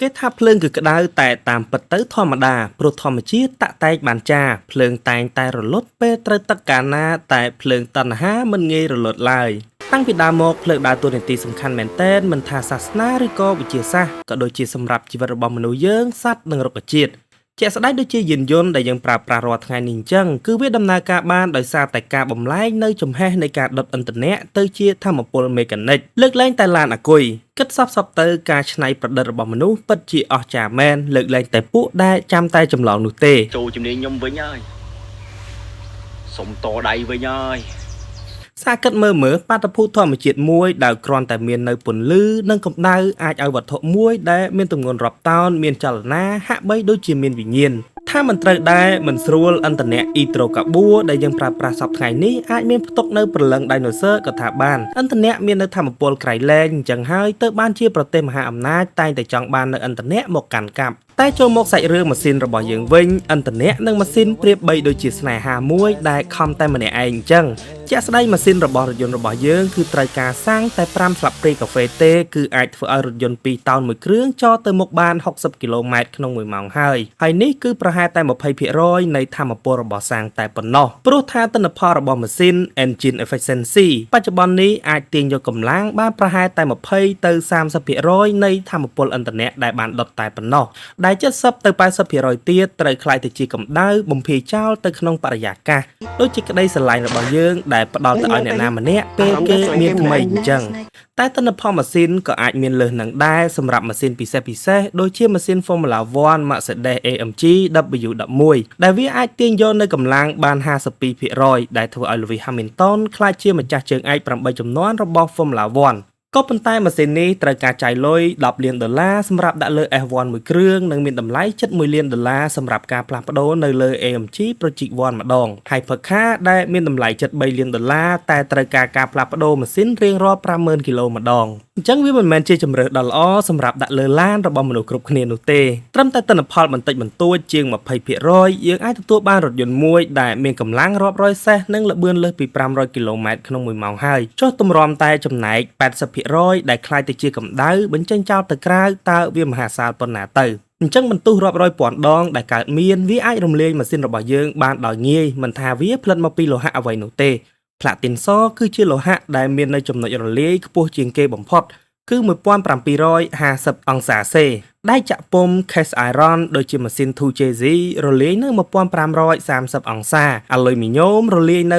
គេថាភ្លើងគឺក្តៅតែតាមពិតទៅធម្មតាព្រោះធម្មជាតិតាក់តែងបានចាភ្លើងតែងតែរលត់ពេលត្រូវទឹកកាលណាតែភ្លើងតណ្ហាមិនងាយរលត់ឡើយតាំងពីដើមមកភ្លើងដើរតួនាទីសំខាន់មែនទែនមិនថាសាសនាឬក៏វិទ្យាសាស្ត្រក៏ដូចជាសម្រាប់ជីវិតរបស់មនុស្សយើងសត្វនិងរុក្ខជាតិជាក់ស្ដែងដូចជាយានយន្តដែលយើងប្រើប្រាស់រាល់ថ្ងៃនេះអញ្ចឹងគឺវាដំណើរការបានដោយសារតែការបំលែងនៅចំហេះនៃការដុតឥន្ធនៈទៅជាថាមពលមេកានិកលើកលែងតែឡានអាគុយគិតសព្វៗទៅការច្នៃប្រឌិតរបស់មនុស្សពិតជាអស្ចារ្យមែនលើកលែងតែពួកដែលចាំតែចម្លងនោះទេ ចូលជំនាញខ្ញុំវិញហើយសុំតដៃវិញហើយ សាកគិតមើលមើលបាតុភូតធម្មជាតិមួយដែលគ្រាន់តែមាននៅពន្លឺនិងកម្ដៅអាចឲ្យវត្ថុមួយដែលមានទម្ងន់រាប់តោនមានចលនាហាក់បីដូចជាមានវិញ្ញាណថាមិនត្រូវដែរមិនស្រួលឥន្ធនៈអ៊ីត្រូកាបួដែលយើងប្រើប្រាស់សព្វថ្ងៃនេះអាចមានផ្ទុកនៅព្រលឹងដៃណូស័រក៏ថាបានឥន្ធនៈមាននៅធម្មពលក្រៃលែងអញ្ចឹងហើយទើបបានជាប្រទេសមហាអំណាចតែងតែចង់បាននៅឥន្ធនៈមកកាន់កាប់តែចូលមកសាច់រឿងម៉ាស៊ីនរបស់យើងវិញឥន្ធនៈនិងម៉ាស៊ីនប្រៀបបីដូចជាស្នេហាមួយដែលខំតែម្នាក់ឯងអញ្ចឹង ជាក់ស្ដែងម៉ាស៊ីនរបស់រថយន្តរបស់យើងគឺត្រូវការសាំងតែ5ស្លាបព្រាកាហ្វេទេគឺអាចធ្វើឲ្យរថយន្ត2តោនមួយគ្រឿងចរទៅមុខបាន60គីឡូម៉ែត្រក្នុង1ម៉ោងហើយហើយនេះគឺប្រហែលតែ20%នៃថាមពលរបស់សាំងតែប៉ុណ្ណោះព្រោះថាទិន្នផលរបស់ម៉ាស៊ីន engine efficiency បច្ចុប្បន្ននេះអាចទាញយកកម្លាំងបានប្រហែលតែ20ទៅ30%នៃថាមពលឥន្ធនៈដែលបានដុតតែប៉ុណ្ណោះដែល70ទៅ80%ទៀតត្រូវក្លាយទៅជាកម្ដៅបំភាយចោលទៅក្នុងបរិយាកាស ដូចជាក្តីស្រឡាញ់របស់យើងដែលផ្ដល់ទៅឲ្យអ្នកណាម្នាក់ពេលគេមានថ្មីអញ្ចឹងតែទិន្នផលម៉ាស៊ីនក៏អាចមានលើសនឹងដែរសម្រាប់ម៉ាស៊ីនពិសេសពិសេសដូចជាម៉ាស៊ីន Formula 1 Mercedes AMG W11 ដែលវាអាចទាញយកនៅកម្លាំងបាន52%ដែលធ្វើឲ្យ Lewis Hamilton ក្លាយជាម្ចាស់ជើងឯក8ជំនាន់របស់ Formula 1ក៏ប៉ុន្តែម៉ាស៊ីននេះត្រូវការចាយលុយ10លានដុល្លារសម្រាប់ដាក់លើ F1 មួយគ្រឿងនិងមានតម្លៃជិត1លានដុល្លារសម្រាប់ការផ្លាស់ប្ដូរនៅលើ AMG Project 1ម្ដង Hypercar ដែលមានតម្លៃជិត3លានដុល្លារតែត្រូវការការផ្លាស់ប្ដូរម៉ាស៊ីនរៀងរាល់50000គីឡូម្ដងអញ្ចឹងវាមិនមែនជាជម្រើសដ៏ល្អសម្រាប់ដាក់លើឡានរបស់មនុស្សគ្រប់គ្នានោះទេត្រឹមតែទិន្នផលបន្តិចបន្តួចជាង20%យើងអាចទទួលបានរថយន្តមួយដែលមានកម្លាំងរាប់រយសេះនិងល្បឿនលើសពី500គីឡូម៉ែត្រក្នុង1ម៉ោងហើយចុះទម្រាំតែចំណែក80%ដែលក្លាយទៅជាកម្ដៅបញ្ចេញចោលទៅក្រៅតើវាមហាសាលប៉ុណ្ណាទៅអញ្ចឹងបន្ទុះរាប់រយពាន់ដងដែលកើតមានវាអាចរំលាយម៉ាស៊ីនរបស់យើងបានដោយងាយមិនថាវាផលិតមកពីលោហៈអ្វីនោះទេផ្លាទីនសគឺជាលោហៈដែលមាននៅចំណុចរលាយខ្ពស់ជាងគេបំផុតគឺ1750អង្សាសេដែកចាក់ពុំ cast iron ដូចជាម៉ាស៊ីន 2JZ រលាយនៅ1530អង្សាអាលុយមីញ៉ូមរលាយនៅ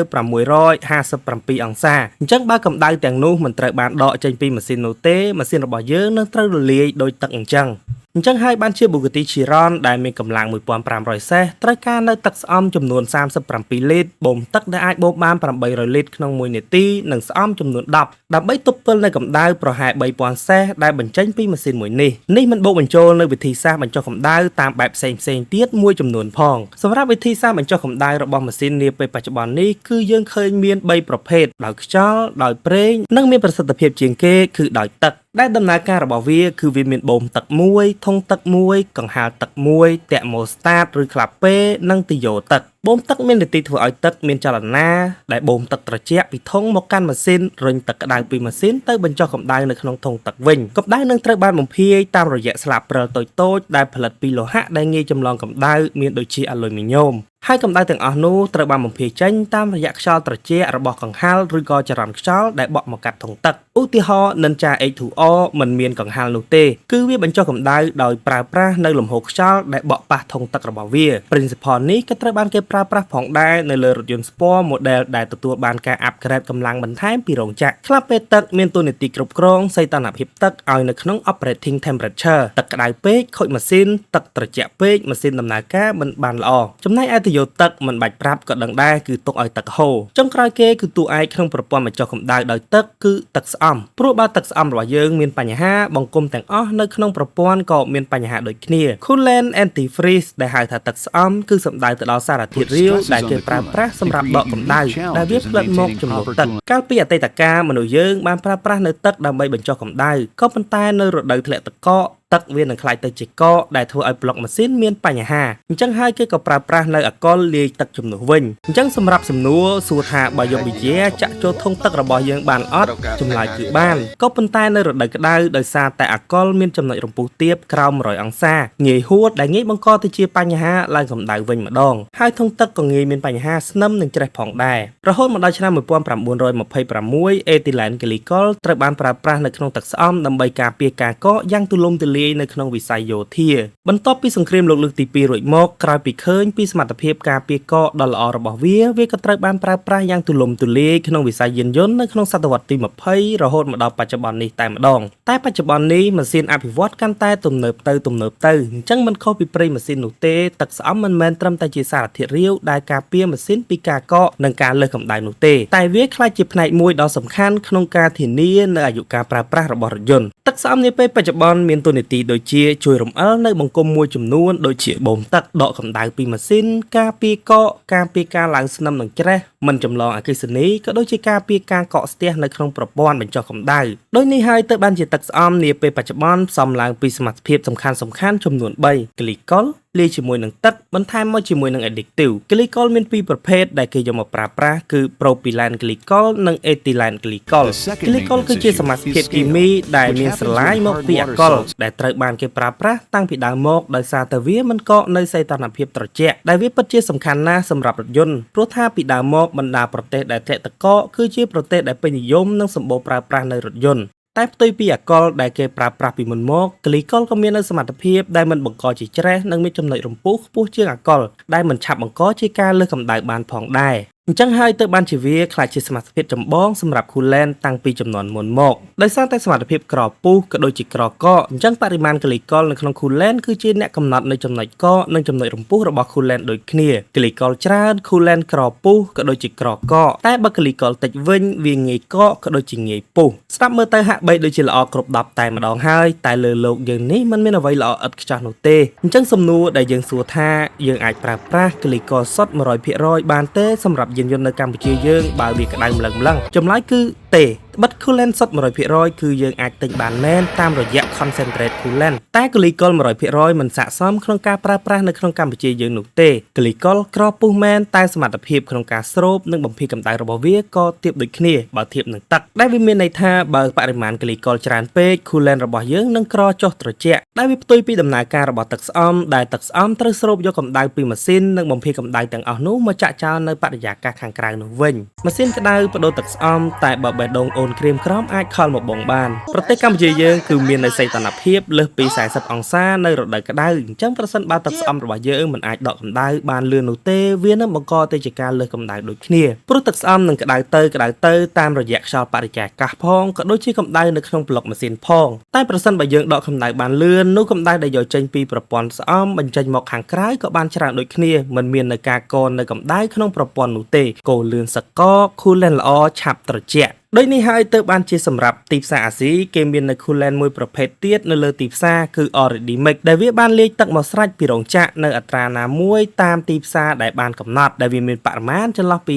657អង្សាអញ្ចឹងបើកម្ដៅទាំងនោះមិនត្រូវបានដកចេញពីម៉ាស៊ីននោះទេម៉ាស៊ីនរបស់យើងនឹងត្រូវរលាយដោយទឹកអញ្ចឹងអញ្ចឹងហើយបានជា Bugatti Chiron ដែលមានកម្លាំង1500សេះត្រូវការនៅទឹកស្អំចំនួន37លីត្របូមទឹកដែលអាចបូមបាន800លីត្រក្នុង1នាទីនិងស្អំចំនួន10ដើម្បីទប់ទល់នៅកម្ដៅប្រហែល3000សេះដែលបញ្ចេញពីម៉ាស៊ីនមួយនេះនេះមិនបូកបញ្ចូលនៅវិធីសាស្ត្របញ្ចុះកម្ដៅតាមបែបផ្សេងផ្សេងទៀតមួយចំនួនផងសម្រាប់វិធីសាស្ត្របញ្ចុះកម្ដៅរបស់ម៉ាស៊ីននាពេលបច្ចុប្បន្ននេះគឺយើងឃើញមាន3ប្រភេទដោយខ្យល់ដោយប្រេងនិងមានប្រសិទ្ធភាពជាងគេគឺដោយទឹកដែលដំណើរការរបស់វាគឺវាមានបូមទឹកមួយធុងទឹកមួយកង្ហារទឹកមួយតេម៉ូស្តាតឬក្លាពេនិងទុយោទឹកបូមទឹកមាននីតិធ្វើឲ្យទឹកមានចលនាដែលបូមទឹកត្រជាក់ពីធុងមកកាន់ម៉ាស៊ីនរុញទឹកក្តៅពីម៉ាស៊ីនទៅបញ្ចុះកម្ដៅនៅក្នុងធុងទឹកវិញកម្ដៅនឹងត្រូវបានបំភាយតាមរយៈស្លាបព្រិលតូចៗដែលផលិតពីលោហៈដែលងាយចម្លងកម្ដៅមានដូចជាអាលុយមីញ៉ូមហើយកម្ដៅទាំងអស់នោះត្រូវបានបំភាយចេញតាមរយៈខ្យល់ត្រជាក់របស់កង្ហាល់ឬក៏ចរន្តខ្យល់ដែលបក់មកកាត់ធុងទឹកឧទាហរណ៍ Ninja H2R មិនមានកង្ហាល់នោះទេគឺវាបញ្ចុះកម្ដៅដោយប្រើប្រាស់នៅលំហូរខ្យល់ដែលបក់ប៉ះធុងទឹករបស់វា Principle នេះក៏ត្រូវបានគេប្រើប្រាស់ផងដែរនៅលើរថយន្ត Sport model ដែលទទួលបានការ upgrade កម្លាំងបន្ថែមពីរោងចក្រខ្លះពេលទឹកមានតួនាទីគ្រប់គ្រងសីតុណ្ហភាពទឹកឲ្យនៅក្នុង operating temperature ទឹកក្តៅពេកខូចម៉ាស៊ីនទឹកត្រជាក់ពេកម៉ាស៊ីនដំណើរការមិនបានល្អចំណែកឯទុយោទឹកមិនបាច់ប្រាប់ក៏ដឹងដែរគឺទុកឲ្យទឹកហូរចុងក្រោយគេគឺតួឯកក្នុងប្រព័ន្ធបញ្ចុះកម្ដៅដោយទឹកគឺទឹកស្អំព្រោះបើទឹកស្អំរបស់យើងមានបញ្ហាបង្គំទាំងអស់នៅក្នុងប្រព័ន្ធក៏មានបញ្ហាដូចគ្នា Coolant antifreeze ដែលហៅថាទឹកស្អំគឺសំដៅទៅដល់សារធាតុរាវដែលគេប្រើប្រាស់សម្រាប់ដកកម្ដៅដែលវាផលិតមកជំនួសទឹកកាលពីអតីតកាលមនុស្សយើងបានប្រើប្រាស់នៅទឹកដើម្បីបញ្ចុះកម្ដៅក៏ប៉ុន្តែនៅរដូវធ្លាក់ទឹកកក ទឹកវានឹងក្លាយទៅជាកកដែលធ្វើឲ្យប្លុកម៉ាស៊ីនមានបញ្ហាអញ្ចឹងហើយគេក៏ប្រើប្រាស់នៅអាល់កុលលាយទឹកជំនួសវិញអញ្ចឹងសម្រាប់សំណួរសួរថាបើយកប៊ីយ៉ែចាក់ចូលធុងទឹករបស់យើងបានអត់ចម្លើយគឺបានក៏ប៉ុន្តែនៅរដូវក្តៅដោយសារតែអាល់កុលមានចំណុចរំពុះទាបក្រោម100អង្សាងាយហួតដែលងាយបង្កទៅជាបញ្ហាឡើងកម្ដៅវិញម្ដងហើយធុងទឹកក៏ងាយមានបញ្ហាស្នឹមនិងច្រេះផងដែររហូតមកដល់ឆ្នាំ1926អេទីឡែនហ្គ្លីកុលត្រូវបានប្រើប្រាស់នៅក្នុងទឹកស្អំដើម្បីការពារការកកយ៉ាងទូលំទូលាយនៅក្នុងវិស័យយោធាបន្ទាប់ពីសង្គ្រាមលោកលើកទី2រួចមកក្រោយពីឃើញពីសមត្ថភាពការពារកកដ៏ល្អរបស់វាវាក៏ត្រូវបានប្រើប្រាស់យ៉ាងទូលំទូលាយក្នុងវិស័យយានយន្តនៅក្នុងសតវត្សទី20រហូតមកដល់បច្ចុប្បន្ននេះតែម្ដងតែបច្ចុប្បន្ននេះម៉ាស៊ីនអភិវឌ្ឍកាន់តែទំនើបទៅទំនើបទៅអញ្ចឹងមិនខុសពីប្រេងម៉ាស៊ីននោះទេទឹកស្អំមិនមែនត្រឹមតែជាសារធាតុរាវដែលការពារម៉ាស៊ីនពីការកកនិងការលើសកម្ដៅនោះទេតែវាក្លាយជាផ្នែកមួយដ៏សំខាន់ក្នុងការធានានូវអាយុកាលប្រើប្រាស់របស់រថយន្តទឹកស្អំនាពេលបច្ចុប្បន្នមានតួនាទីដូចជាជួយរំអិលនៅបង្គំមួយចំនួនដូចជាបូមទឹកដកកម្ដៅពីម៉ាស៊ីនការពារកកការពារការឡើងស្នឹមនិងច្រេះមិនចម្លងអគ្គិសនីក៏ដូចជាការពារការកកស្ទះនៅក្នុងប្រព័ន្ធបញ្ចុះកម្ដៅដោយនេះហើយទើបបានជាទឹកស្អំនាពេលបច្ចុប្បន្នផ្សំឡើងពីសមាសភាពសំខាន់ៗចំនួន3ក្លីកុលលាយជាមួយនឹងទឹកបន្ថែមមកជាមួយនឹង addictive ក្លីកុលមានពីរប្រភេទដែលគេយកមកប្រើប្រាស់គឺ propylene glycol និង ethylene glycol The second ក្លីកុល maintenance គឺជា issue សមាស is ភាពគី scale, មីដែល which មានស្រ happens ឡាយ when hard មកពីអា water ល់កុល salts ដែលត្រូវបានគេប្រើប្រាស់តាំងពីដើមមកដោយសារតែវាមិនកកនៅសីតុណ្ហភាពត្រជាក់ដែលវាពិតជាសំខាន់ណាស់សម្រាប់រថយន្តព្រោះថាពីដើមមកបណ្ដាប្រទេសដែលធ្លាក់ទឹកកកគឺជាប្រទេសដែលពេញនិយមនិងសម្បូរប្រើប្រាស់នៅរថយន្តតែផ្ទុយពីអាល់កុលដែលគេប្រើប្រាស់ពីមុនមកក្លីកុលក៏មាននូវសមត្ថភាពដែលមិនបង្កជាច្រេះនិងមានចំណុចរំពុះខ្ពស់ជាងអាល់កុលដែលមិនឆាប់បង្កជាការលើសកម្ដៅបានផងដែរអញ្ចឹងហើយទើបបានជាវាក្លាយជាសមាសភាពចម្បងសម្រាប់ coolant តាំងពីចំនួនមុនមកដោយសារតែសមត្ថភាពក្រពុះក៏ដូចជាក្រកអញ្ចឹងបរិមាណក្លីកុលនៅក្នុង coolant គឺជាអ្នកកំណត់នៅចំណុចកនិងចំណុចរំពុះរបស់ coolant ដូចគ្នាក្លីកុលច្រើន coolant ក្រពុះក៏ដូចជាក្រកតែបើក្លីកុលតិចវិញវាងាយកកក៏ដូចជាងាយពុះស្ដាប់មើលទៅហាក់បីដូចជាល្អគ្រប់10តែម្ដងហើយតែលើលោកយើងនេះមិនមានអ្វីល្អឥតខ្ចោះនោះទេអញ្ចឹងសំណួរដែលយើងសួរថាយើងអាចប្រើប្រាស់ក្លីកុលសុទ្ធ100%បានទេសម្រាប់យានយន្តនៅកម្ពុជាយើងបើវាក្តៅម្លឹងម្លឹងចម្លើយគឺទេត្បិត coolant សុទ្ធ100%គឺយើងអាចទិញបានមែនតាមរយៈ concentrate coolant តែក្លីកុល100%មិនស័ក្តិសមក្នុងការប្រើប្រាស់នៅក្នុងកម្ពុជាយើងនោះទេក្លីកុលក្រពុះមែនតែសមត្ថភាពក្នុងការស្រូបនិងបំភាយកម្ដៅរបស់វាក៏ទាបដូចគ្នាបើធៀបនឹងទឹកដែលវាមានន័យថាបើបរិមាណក្លីកុលច្រើនពេក coolant របស់យើងនឹងក្រចុះត្រជាក់ដែលវាផ្ទុយពីដំណើរការរបស់ទឹកស្អំដែលទឹកស្អំត្រូវស្រូបយកកម្ដៅពីម៉ាស៊ីននិងបំភាយកម្ដៅទាំងអស់នោះមកចាក់ចោលនៅបរិយាកាសខាងក្រៅនោះវិញម៉ាស៊ីនក្តៅបដូរទឹកស្អំតែបើបេះដូងអូនក្រៀមក្រំអាចខលមកបងបានប្រទេសកម្ពុជាយើងគឺមាននៅសីតុណ្ហភាពលើសពី40អង្សានៅរដូវក្តៅអញ្ចឹងប្រសិនបើទឹកស្អំរបស់យើងមិនអាចដកកម្ដៅបានលឿននោះទេវានឹងបង្កទៅជាការលើសកម្ដៅដូចគ្នាព្រោះទឹកស្អំនឹងក្តៅទៅក្តៅទៅតាមរយៈខ្យល់បរិយាកាសផងក៏ដូចជាកម្ដៅនៅក្នុងប្លុកម៉ាស៊ីនផងតែប្រសិនបើយើងដកកម្ដៅបានលឿននោះកម្ដៅដែលយកចេញពីប្រព័ន្ធស្អំបញ្ចេញមកខាងក្រៅក៏បានច្រើនដូចគ្នាមិនមាននៅការកននៅកម្ដៅក្នុងប្រព័ន្ធនោះទេកូរលឿនសក coolant ល្អឆាប់ត្រជាក់ដូចនេះហើយទើបបានជាសម្រាប់ទីផ្សារអាស៊ីគេមាននៅ coolant មួយប្រភេទទៀតនៅលើទីផ្សារគឺ Already Mix ដែលវាបានលាយទឹកមកស្រេចពីរោងចក្រនៅអត្រាណាមួយតាមទីផ្សារដែលបានកំណត់ដែលវាមានបរិមាណចន្លោះពី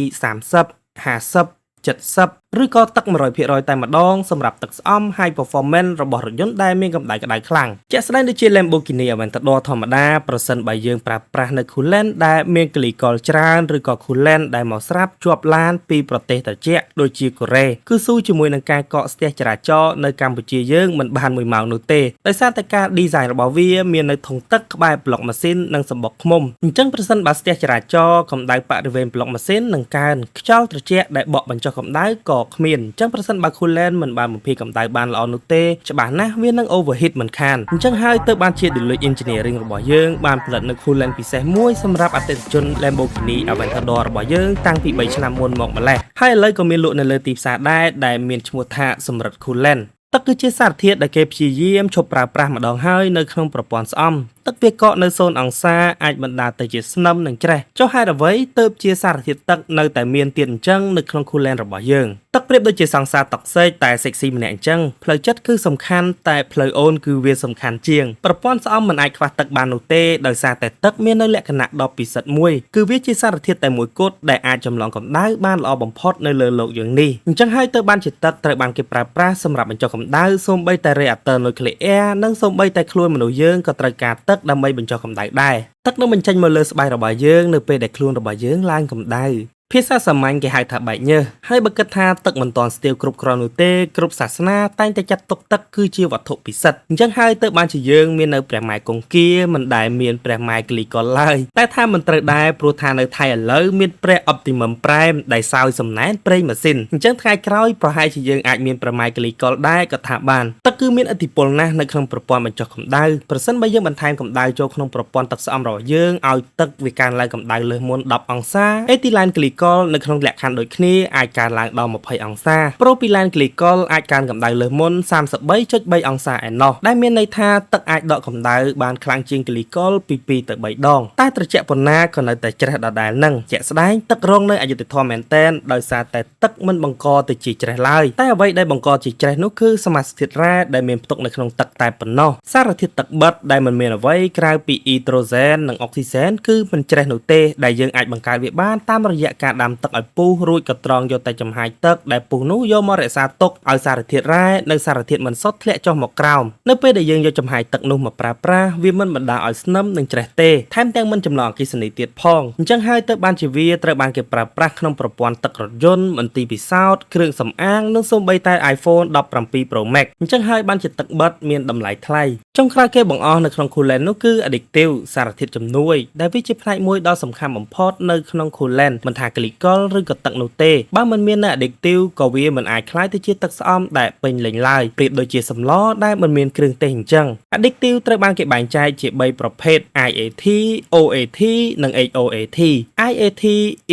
30 50 70ឬក៏ទឹក100%តែម្ដងសម្រាប់ទឹកស្អំ High Performance របស់រថយន្តដែលមានកម្ដៅក្តៅខ្លាំងជាក់ស្ដែងដូចជា Lamborghini Aventador ធម្មតាប្រសិនបើយើងប្រើប្រាស់នៅ coolant ដែលមានក្លីកុលច្រើនឬក៏ coolant ដែលមកស្រាប់ជាប់ឡានពីប្រទេសត្រជាក់ដូចជាកូរ៉េគឺស៊ូជាមួយនឹងការកកស្ទះចរាចរណ៍នៅកម្ពុជាយើងមិនបានមួយម៉ោងនោះទេដោយសារតែការ design របស់វាមាននៅធុងទឹកក្បែរប្លុកម៉ាស៊ីននិងសម្បុកឃ្មុំអញ្ចឹងប្រសិនបើស្ទះចរាចរណ៍កម្ដៅបរិវេណប្លុកម៉ាស៊ីននឹងកើនខ្យល់ត្រជាក់ដែលបក់បញ្ចុះកម្ដៅក៏គ្មានអញ្ចឹងប្រសិនបើ coolant មិនបានបំភាយកម្ដៅបានល្អនោះទេច្បាស់ណាស់វានឹង overheat មិនខានអញ្ចឹងហើយទើបបានជា Deluxe Engineering របស់យើងបានផលិតនៅ coolant ពិសេសមួយសម្រាប់អតិថិជន Lamborghini Aventador របស់យើងតាំងពី3ឆ្នាំមុនមកម្លេះហើយឥឡូវក៏មានលក់នៅលើទីផ្សារដែរដែលមានឈ្មោះថាសំរិទ្ធ coolant ទឹកគឺជាសារធាតុដែលគេព្យាយាមឈប់ប្រើប្រាស់ម្ដងហើយនៅក្នុងប្រព័ន្ធស្អំ ទឹកវាកកនៅ0អង្សាអាចបណ្ដាលទៅជាស្នឹមនិងច្រេះចុះហេតុអ្វីទើបជាសារធាតុទឹកនៅតែមានទៀតអញ្ចឹងនៅក្នុង coolant របស់យើងទឹកប្រៀបដូចជាសង្សារ toxic តែ sexy ម្នាក់អញ្ចឹងផ្លូវចិត្តគឺសំខាន់តែផ្លូវអូនគឺវាសំខាន់ជាងប្រព័ន្ធស្អំមិនអាចខ្វះទឹកបាននោះទេដោយសារតែទឹកមាននៅលក្ខណៈដ៏ពិសិដ្ឋមួយគឺវាជាសារធាតុតែមួយគត់ដែលអាចចម្លងកម្ដៅបានល្អបំផុតនៅលើលោកយើងនេះអញ្ចឹងហើយទៅបានជាទឹកត្រូវបានគេប្រើប្រាស់សម្រាប់បញ្ចុះកម្ដៅសូម្បីតែរេអាទ័រនុយក្លេអ៊ែរនិងសូម្បីតែខ្លួនមនុស្សយើងក៏ត្រូវការទឹកដើម្បីបញ្ចុះកម្ដៅដែរទឹកនឹងបញ្ចេញមកលើស្បែករបស់យើងនៅពេលដែលខ្លួនរបស់យើងឡើងកម្ដៅភាសាសាមញ្ញគេហៅថាបែកញើសហើយបើគិតថាទឹកមិនទាន់ស្ទាវគ្រប់គ្រាន់នោះទេគ្រប់សាសនាតែងតែចាត់ទុកទឹកគឺជាវត្ថុពិសិដ្ឋអញ្ចឹងហើយទៅបានជាយើងមាននៅព្រះម៉ែគង្គាមិនដែលមានព្រះម៉ែក្លីកុលឡើយតែថាមិនត្រូវដែរព្រោះថានៅថៃឥឡូវមានព្រះ Optimum Prime ដែលសោយសំណែនប្រេងម៉ាស៊ីនអញ្ចឹងថ្ងៃក្រោយប្រហែលជាយើងអាចមានព្រះម៉ែក្លីកុលដែរក៏ថាបានទឹកគឺមានឥទ្ធិពលណាស់នៅក្នុងប្រព័ន្ធបញ្ចុះកម្ដៅប្រសិនបើយើងបន្ថែមកម្ដៅចូលក្នុងប្រព័ន្ធទឹកស្អំរបស់យើងឲ្យទឹកវាកើនឡើងកម្ដៅលើសមុន10អង្សាអេទីឡែនក្លីកុលនៅក្នុងលក្ខខណ្ឌដូចគ្នាអាចកើនឡើងដល់20អង្សាប្រូពីឡែនក្លីកុលអាចកើនកម្ដៅលើសមុន33.3អង្សាឯណោះដែលមានន័យថាទឹកអាចដកកម្ដៅបានខ្លាំងជាងក្លីកុលពី2ទៅ3ដងតែត្រជាក់ប៉ុណ្ណាក៏នៅតែច្រេះដដែលនឹងជាក់ស្ដែងទឹករងនៅអយុត្តិធម៌មែនតែនដោយសារតែទឹកមិនបង្កទៅជាច្រេះឡើយតែអ្វីដែលបង្កជាច្រេះនោះគឺសមាសធាតុរ៉ែដែលមានផ្ទុកនៅក្នុងទឹកតែប៉ុណ្ណោះសារធាតុទឹកបិទដែលមិនមានអ្វីក្រៅពីអ៊ីដ្រូសែននិងអុកស៊ីសែនគឺមិនច្រេះនោះទេដែលយើងអាចបង្កើតវាបានតាមរយៈការដាំទឹកឲ្យពុះរួចក៏ត្រងយកតែចំហាយទឹកដែលពុះនោះយកមករក្សាទុកឲ្យសារធាតុរ៉ែនិងសារធាតុមិនសុទ្ធធ្លាក់ចុះមកក្រោមនៅពេលដែលយើងយកចំហាយទឹកនោះមកប្រើប្រាស់វាមិនបណ្ដាលឲ្យស្នឹមនិងច្រេះទេថែមទាំងមិនចម្លងអគ្គិសនីទៀតផងអញ្ចឹងហើយទៅបានជាវាត្រូវបានគេប្រើប្រាស់ក្នុងប្រព័ន្ធទឹករថយន្តមន្ទីរពិសោធន៍គ្រឿងសម្អាងនិងសូម្បីតែ iPhone 17 Pro Max អញ្ចឹងហើយបានជាទឹកបិទមានតម្លៃថ្លៃចុងក្រោយគេបង្អស់នៅក្នុង coolant នោះគឺ additive សារធាតុជំនួយដែលវាជាផ្នែកមួយដ៏សំខាន់បំផុតនៅក្នុង coolant មិនថាក្លីកុលឬក៏ទឹកនោះទេបើមិនមាននៅ additive ក៏វាមិនអាចក្លាយទៅជាទឹកស្អំដែលពេញលេញឡើយប្រៀបដូចជាសម្លដែលមិនមានគ្រឿងទេសអញ្ចឹង additive ត្រូវបានគេបែងចែកជា3ប្រភេទ IAT OAT និង HOAT IAT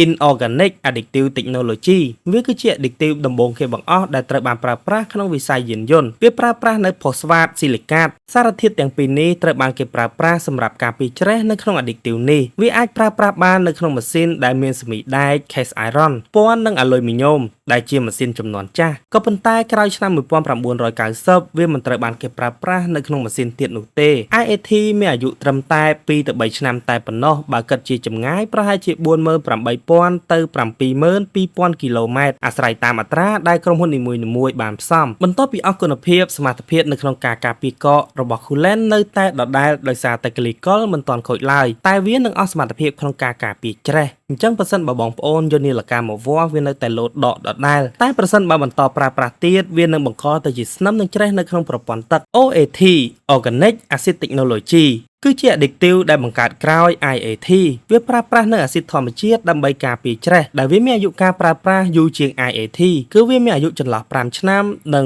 Inorganic Additive Technology វាគឺជា additive ដំបូងគេបង្អស់ដែលត្រូវបានប្រើប្រាស់ក្នុងវិស័យយានយន្តវាប្រើប្រាស់នៅផូស្វាតស៊ីលីកាតសារធាតុទាំងពីរនេះត្រូវបានគេប្រើប្រាស់សម្រាប់ការពារច្រេះនៅក្នុង additive នេះវាអាចប្រើប្រាស់បាននៅក្នុងម៉ាស៊ីនដែលមានសមីដែក cast iron ពណ៌និងអាលុយមីញ៉ូមដែលជាម៉ាស៊ីនចំនួនចាស់ក៏ប៉ុន្តែក្រោយឆ្នាំ1990វាមិនត្រូវបានគេប្រើប្រាស់នៅក្នុងម៉ាស៊ីនទៀតនោះទេ IAT មានអាយុត្រឹមតែ2ទៅ3ឆ្នាំតែប៉ុណ្ណោះបើគិតជាចម្ងាយប្រហែលជា48,000ទៅ72,000គីឡូម៉ែត្រអាស្រ័យតាមអត្រាដែលក្រុមហ៊ុននីមួយៗបានផ្សំបន្ទាប់ពីអស់គុណភាពសមត្ថភាពនៅក្នុងការការពារកករបស់ coolant នៅតែដដែលដោយសារតែក្លីកុលមិនទាន់ខូចឡើយតែវានឹងអស់សមត្ថភាពក្នុងការការពារច្រេះអញ្ចឹងប្រសិនបើបងប្អូនយកនាឡិកាមកវាស់វានៅតែលោតដកដដែលតែប្រសិនបើបន្តប្រើប្រាស់ទៀតវានឹងបង្កទៅជាស្នឹមនិងច្រេះនៅក្នុងប្រព័ន្ធទឹក OAT Organic Acid Technology គឺជា additive ដែលបង្កើតក្រោយ IAT វាប្រើប្រាស់នៅអាស៊ីតធម្មជាតិដើម្បីការពារច្រេះដែលវាមានអាយុកាលប្រើប្រាស់យូរជាង IAT គឺវាមានអាយុចន្លោះ5ឆ្នាំនិង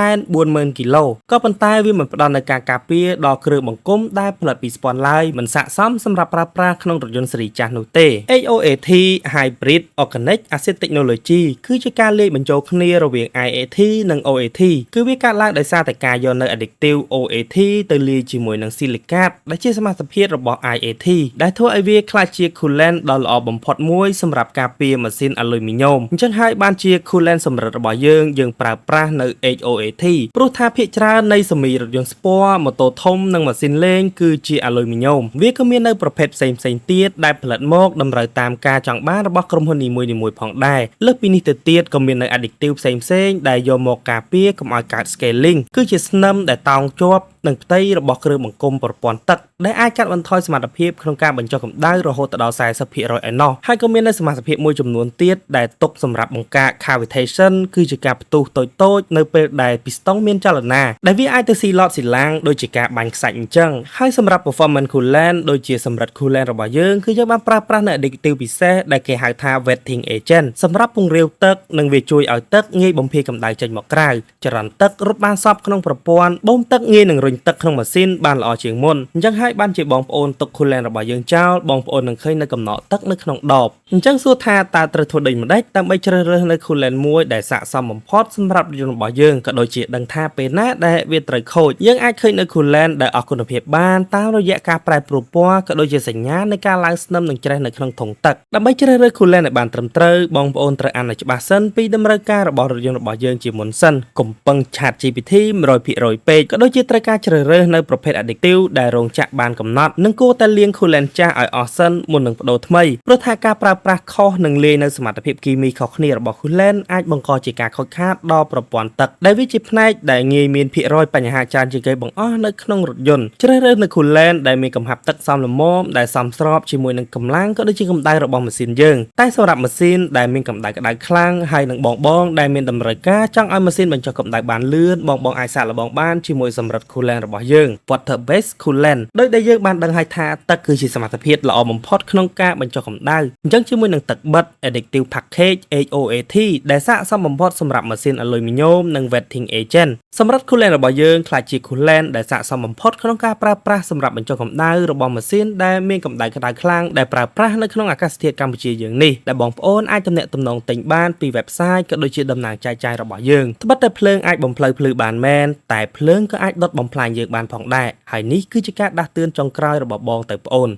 240,000គីឡូក៏ប៉ុន្តែវាមិនផ្ដល់នូវការការពារដល់គ្រឿងបង្គុំដែលផលិតពីស្ពាន់ឡើយមិនស័ក្តិសមសម្រាប់ប្រើប្រាស់ក្នុងរថយន្តស៊េរីចាស់នោះទេ HOAT Hybrid Organic Acid Technology គឺជាការលាយបញ្ចូលគ្នារវាង IAT និង OAT គឺវាកើតឡើងដោយសារតែការយកនៅ additive OAT ទៅលាយជាមួយនឹង silicate ដែលជាសមាសធាតុរបស់ IAT ដែលធ្វើឲ្យវាក្លាយជា coolant ដ៏ល្អបំផុតមួយសម្រាប់ការពារម៉ាស៊ីនអាលុយមីញ៉ូមអញ្ចឹងហើយបានជា coolant សម្រិតរបស់យើងយើងប្រើប្រាស់នៅ HOAT ព្រោះថាភាគច្រើននៃសមីរថយន្តស្ពណ៌ម៉ូតូធំនិងម៉ាស៊ីនលេងគឺជាអាលុយមីញ៉ូមវាក៏មាននៅប្រភេទផ្សេងផ្សេងទៀតដែលផលិតមកតម្រូវតាមការចង់បានរបស់ក្រុមហ៊ុននីមួយៗផងដែរលើសពីនេះទៅទៀតក៏មាននៅ additive ផ្សេងផ្សេងៗដែលយកមកការពារកុំឲ្យកើត scaling គឺជាស្នឹមដែលតោងជាប់នឹងផ្ទៃរបស់គ្រឿងបង្គុំប្រព័ន្ធទឹកដែលអាចកាត់បន្ថយសមត្ថភាពក្នុងការបញ្ចុះកម្ដៅរហូតដល់40%ឯណោះហើយក៏មាននៅសមាសភាពមួយចំនួនទៀតដែលទុកសម្រាប់បង្ការ cavitation គឺជាការផ្ទុះតូចៗនៅពេលដែលពីស្តុងមានចលនាដែលវាអាចទៅស៊ីឡតស៊ីឡាំងដូចជាការបាញ់ខ្សាច់អញ្ចឹងហើយសម្រាប់ performance coolant ដូចជាសម្រិត coolant របស់យើងគឺយើងបានប្រើប្រាស់នៅ additive ពិសេសដែលគេហៅថា wetting agent សម្រាប់ពង្រាវទឹកនិងវាជួយឲ្យទឹកងាយបំភាយកម្ដៅចេញមកក្រៅចរន្តទឹករត់បានសព្វក្នុងប្រព័ន្ធបូមទឹកងាយនឹងរុញ ញទឹកក្នុងម៉ាស៊ីនបានល្អជាងមុនអញ្ចឹងហើយបានជាបងប្អូនទុក coolant របស់យើងចោលបងប្អូននឹងឃើញនៅកំណកទឹកនៅក្នុងដបអញ្ចឹងសួរថាតើត្រូវធ្វើដូចម្ដេចដើម្បីជ្រើសរើសនៅ coolant មួយដែលស័ក្តិសមបំផុតសម្រាប់រថយន្តរបស់យើងក៏ដូចជាដឹងថាពេលណាដែលវាត្រូវខូចយើងអាចឃើញនៅ coolant ដែលអស់គុណភាពបានតាមរយៈការប្រែប្រួលពណ៌ក៏ដូចជាសញ្ញានៃការឡើងស្នឹមនិងច្រេះនៅក្នុងធុងទឹកដើម្បីជ្រើសរើស coolant ឲ្យបានត្រឹមត្រូវបងប្អូនត្រូវអានឲ្យច្បាស់សិនពីតម្រូវការរបស់រថយន្តរបស់យើងជាមុនសិនកុំពឹង Chat GPT 100%ពេកក៏ដូចជាត្រូវការជ្រើសរើសនៅប្រភេទ additive ដែលរោងចក្របានកំណត់និងគួរតែលាង coolant ចាស់ឲ្យអស់សិនមុននឹងប្ដូរថ្មីព្រោះថាការប្រើប្រាស់ខុសនិងលាយនៅសមត្ថភាពគីមីខុសគ្នារបស់ coolant អាចបង្កជាការខូចខាតដល់ប្រព័ន្ធទឹកដែលវាជាផ្នែកដែលងាយមានភាគរយបញ្ហាច្រើនជាងគេបង្អស់នៅក្នុងរថយន្តជ្រើសរើសនៅ coolant ដែលមានកំហាប់ទឹកសមល្មមដែលសមស្របជាមួយនឹងកម្លាំងក៏ដូចជាកម្ដៅរបស់ម៉ាស៊ីនយើងតែសម្រាប់ម៉ាស៊ីនដែលមានកម្ដៅក្ដៅខ្លាំងហើយនឹងបងបងដែលមានតម្រូវការចង់ឲ្យម៉ាស៊ីនបញ្ចុះកម្ដៅបានលឿនបងបងអាចសាកល្បងបានជាមួយសម្រិត coolant របស់យើង Water Based Coolant ដោយដែលយើងបានដឹងហើយថាទឹកគឺជាសមត្ថភាពល្អបំផុតក្នុងការបញ្ចុះកម្ដៅអញ្ចឹងជាមួយនឹងទឹកបិទ Additive Package HOAT ដែលស័ក្តិសមបំផុតសម្រាប់ម៉ាស៊ីនអាលុយមីញ៉ូមនិង Wetting Agent សម្រាប់ coolant របស់យើងក្លាយជា coolant ដែលស័ក្តិសមបំផុតក្នុងការប្រើប្រាស់សម្រាប់បញ្ចុះកម្ដៅរបស់ម៉ាស៊ីនដែលមានកម្ដៅក្ដៅខ្លាំងដែលប្រើប្រាស់នៅក្នុងអាកាសធាតុកម្ពុជាយើងនេះដែលបងប្អូនអាចទំនាក់ទំនងទិញបានពី website ក៏ដូចជាតំណាងចែកចាយរបស់យើងត្បិតតែភ្លើងអាចបំផ្លូវភ្លឺបានមែនតែភ្លើងក៏អាចដុតបំផ្លាញយើងបានផងដែរហើយនេះគឺជាការដាស់តឿនចុងក្រោយរបស់បងទៅប្អូន។